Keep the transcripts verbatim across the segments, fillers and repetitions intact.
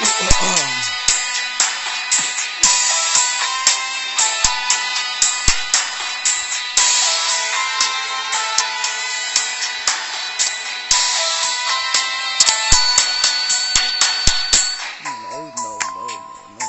No, no, no, no, no.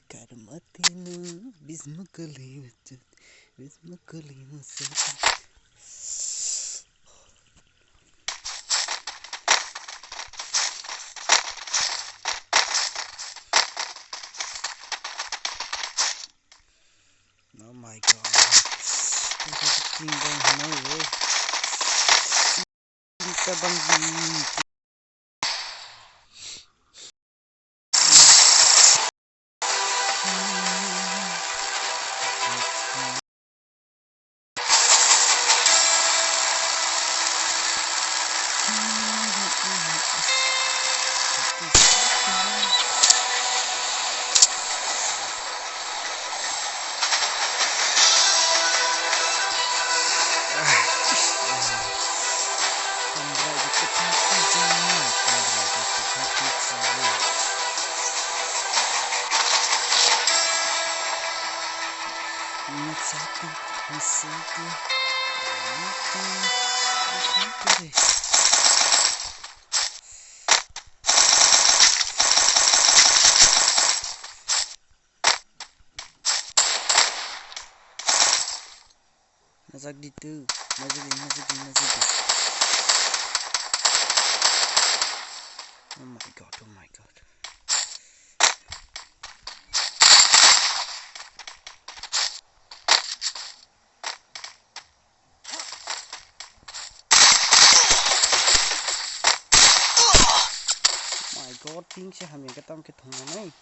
Karmatino bismo kalima chat, bismo kalima chat. Oh my God. Tinggal no. Tabang. Najak di tu, najak di, najak di, najak di. Oh my God, oh my God. My God, ping se hamya khe tamo khe thwngmani.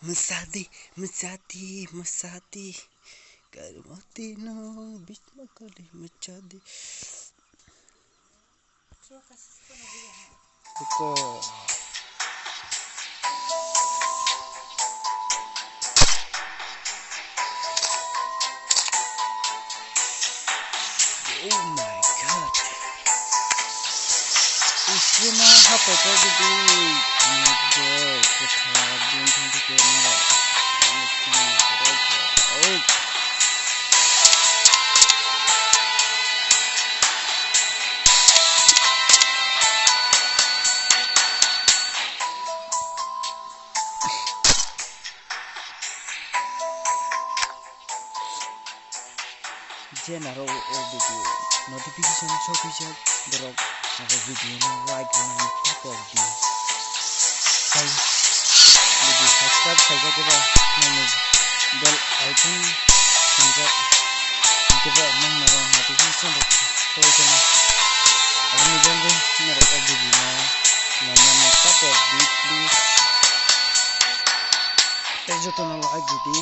Masadi, masadi, masadi. Karmati no bisma kali masadi. Ruko. Oh my God. Isima hapai kha gidi. Nokjak kwthar din thang thang khe nang. Oh. Je naro o video notification sokijak borok abo video no like rwnani kok di. Tai video subscribe khaijak eba nini bell icon swngjak. Kebo ang nang narok notification rok soi khe na. Aboni bagwi norok o video no nainani support di, please. Tei jotono like di di.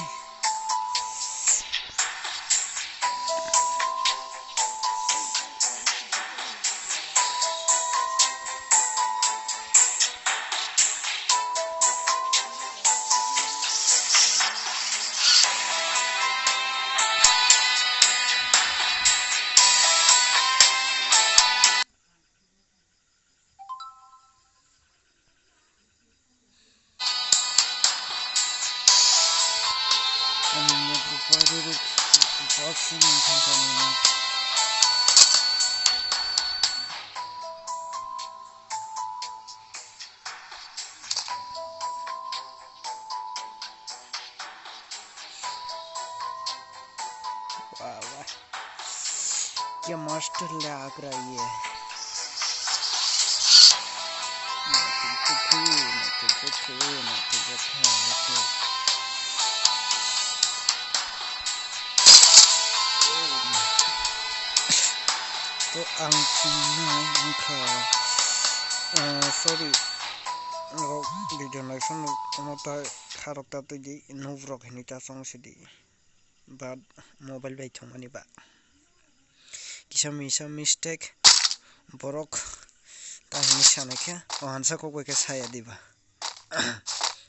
Wah, wah. Kya master lag raha hai ye. Master kuchu, master kuchu, master kuchu, master. To ang chini ang kha, ah, sorry. Rok video naisong omo ta kharok ta twi di noob rok hinwi ta chong sidi. But mobile bai thwngmani ba kisa misa mistake borok ta hinwi sanai khe o hansa kok bai khe saya diba.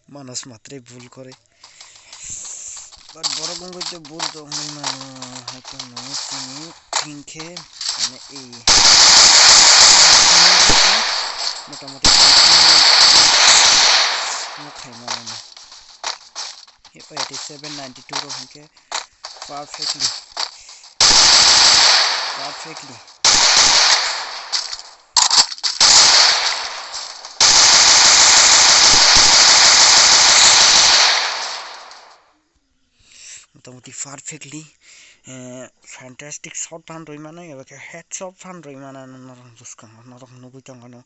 Manos matre bhul kore. But borok wngwi to bhul tongwi mano, haikhe no chini thing khe mane ei motamoti no khaima mano. Eighty seven, ninety two rok hinkhe perfectly, perfectly. Motamoti perfectly, eh, fantastic shot phan rwi mano, eba khe headshot phan rwi mano norok bwskango, norok nugwi tongmano.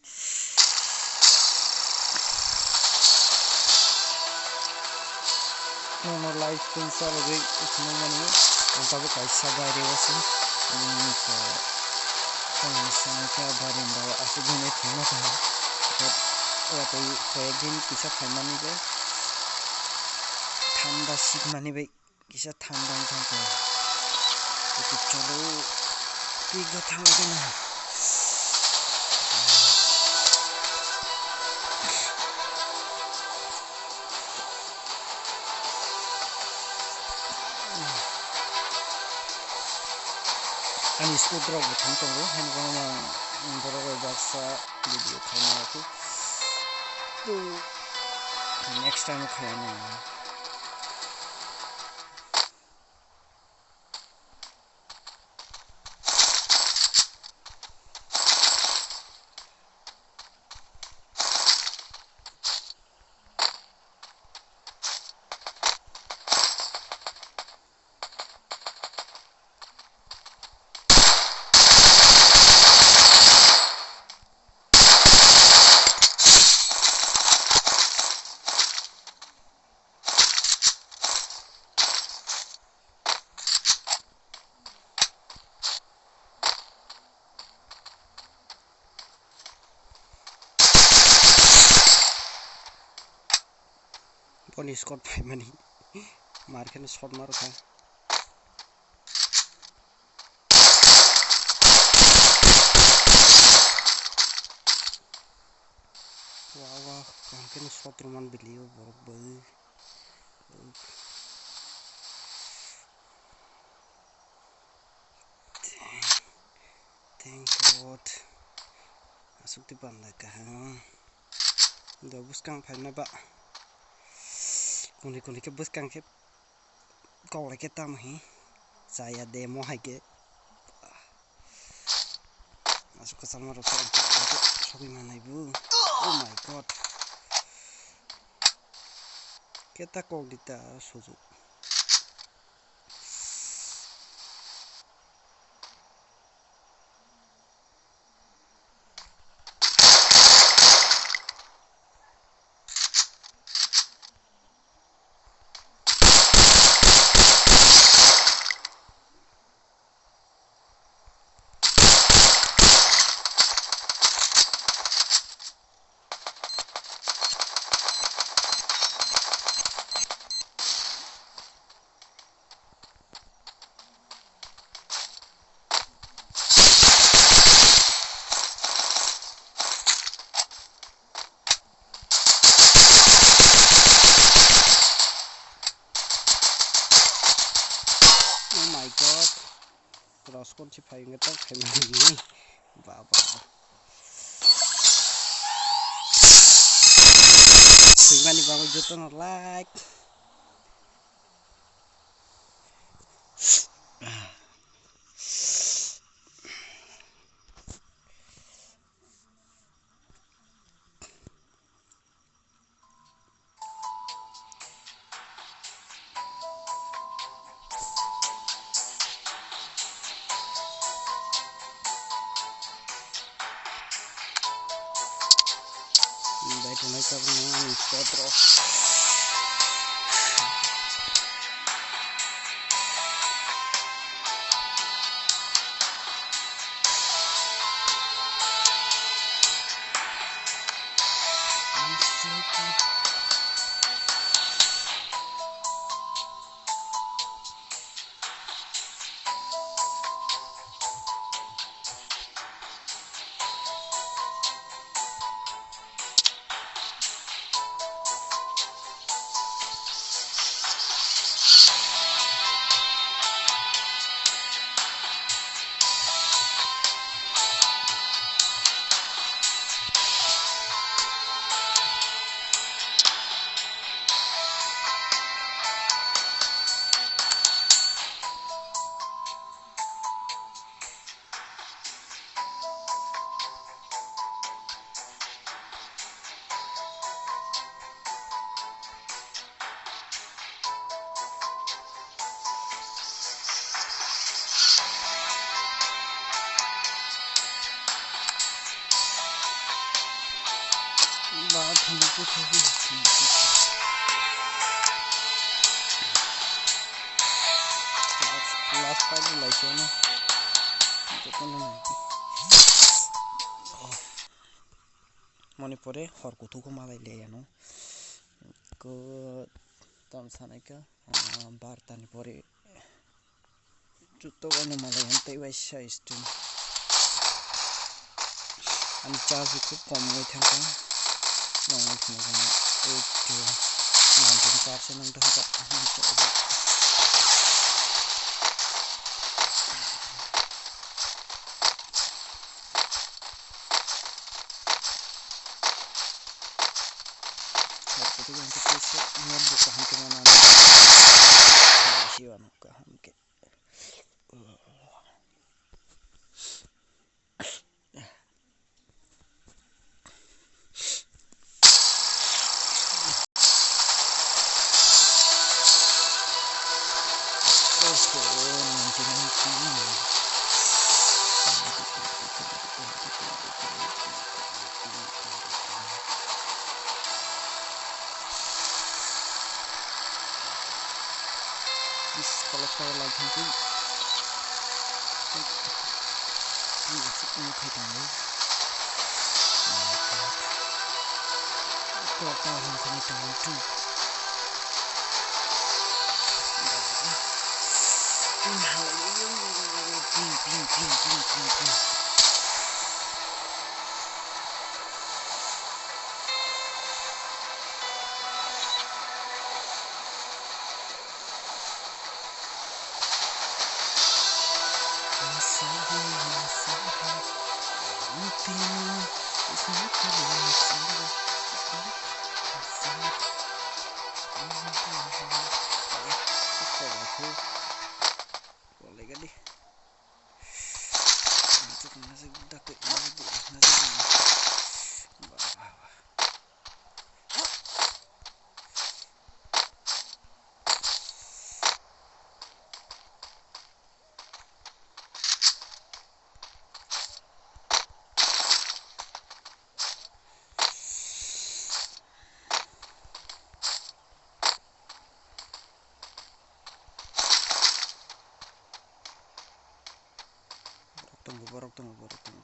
Nono live stream chalogwi phunukmani ang tabuk kaisa baireo se, hmm, to tongmani songkha baireni bago aswk hwnwi thangma tongo. Watwi koyekdin kisa phaimani bai thanda sikmani bai. Kisa thanda wng thang khe. Eko cholo. Pik do thang khe na. Ani squad rok bo thang tongo, haino borok rok baksa video khaina khe. To next time khaina. Boni squad phaimani. Mar kheno shot mar kha. Wah, wah, kaham kheno shot rwman bili o borok bai. Thank God. Aswk twi panda kaham. Do bwskang phaina ba. Kuni kuni khe bwskang khe kok lai khe tamo hi. Chaya de mo hai khe. Aswk kwchangma rok sogwi manai bu. Oh my God. Khe ta kok di ta sujuk. Si phai wngkha tang phai mani. Baba. Swimani bagwi jotono like. Bai tongnai tabukno ani sotro. Last, last fight lai seno. Jotono. Moni pore hor kuthuk malai le ano. Ko tam sanai ka, ah, bartani pore. Juto wano malai ang tei waisa stream. Ani charge khub kom wngwi thangkha. Nang wngkha eighty, ninety percent wng thangkha. Hor kuthuk ang khe teisa net bo kaham khe mano. Kaham khe. Is kolok kolok lai thangkhe. Ang aswk wng khai tongo. Kolok kolok wng khai tongo. Ping, ping, ping. Borok tongo, borok tongo, borok tongo.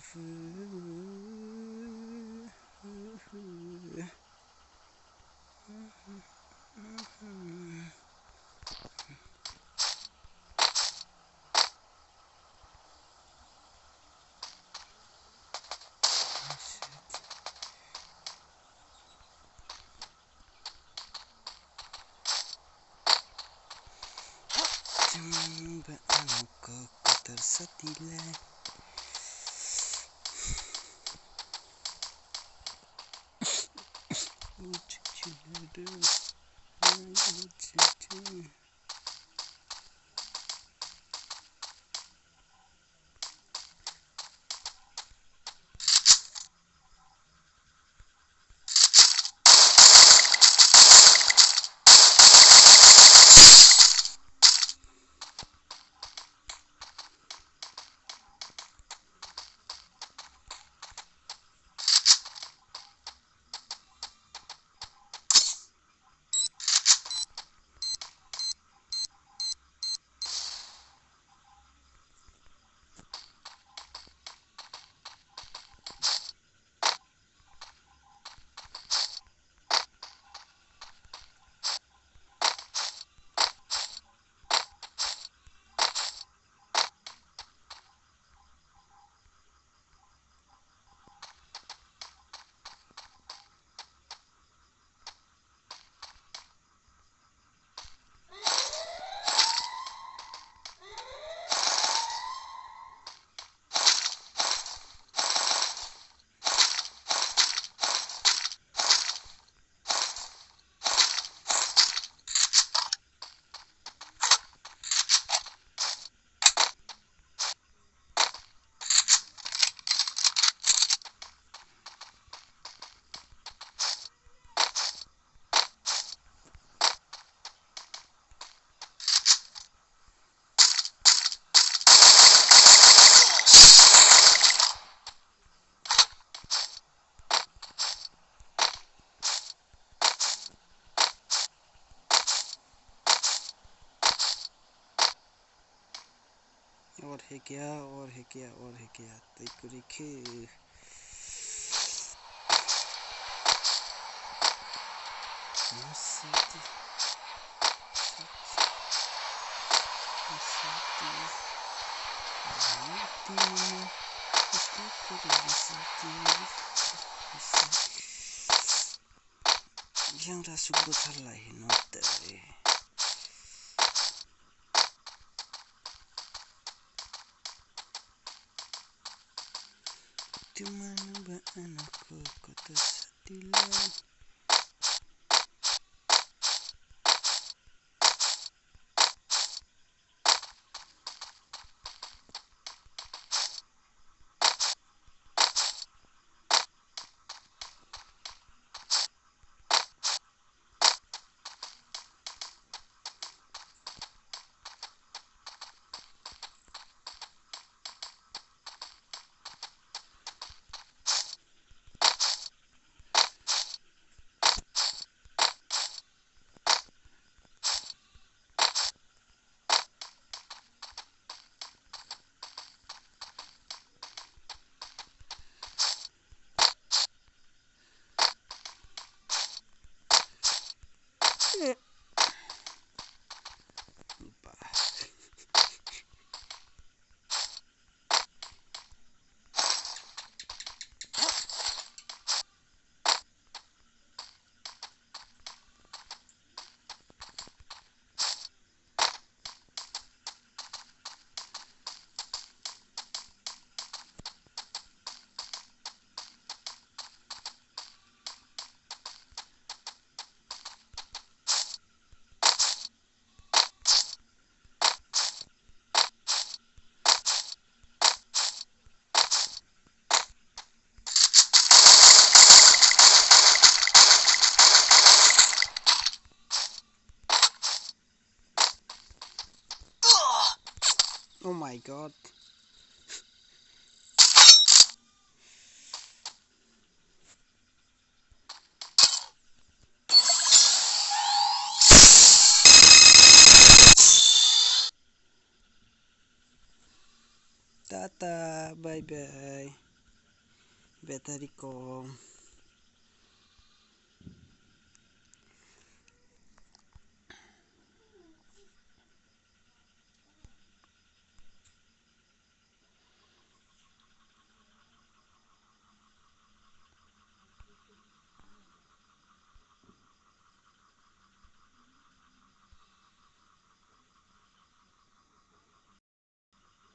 Chwng ba ano kok kotor sati lai. Or hekya, or hekya, or hekya, tei kwrwi khe. Yang rasuk bwthar lai hino tei. Tumano ba ano kok kotor sati lai. Oh my God. Tata, bye bye. battery kom.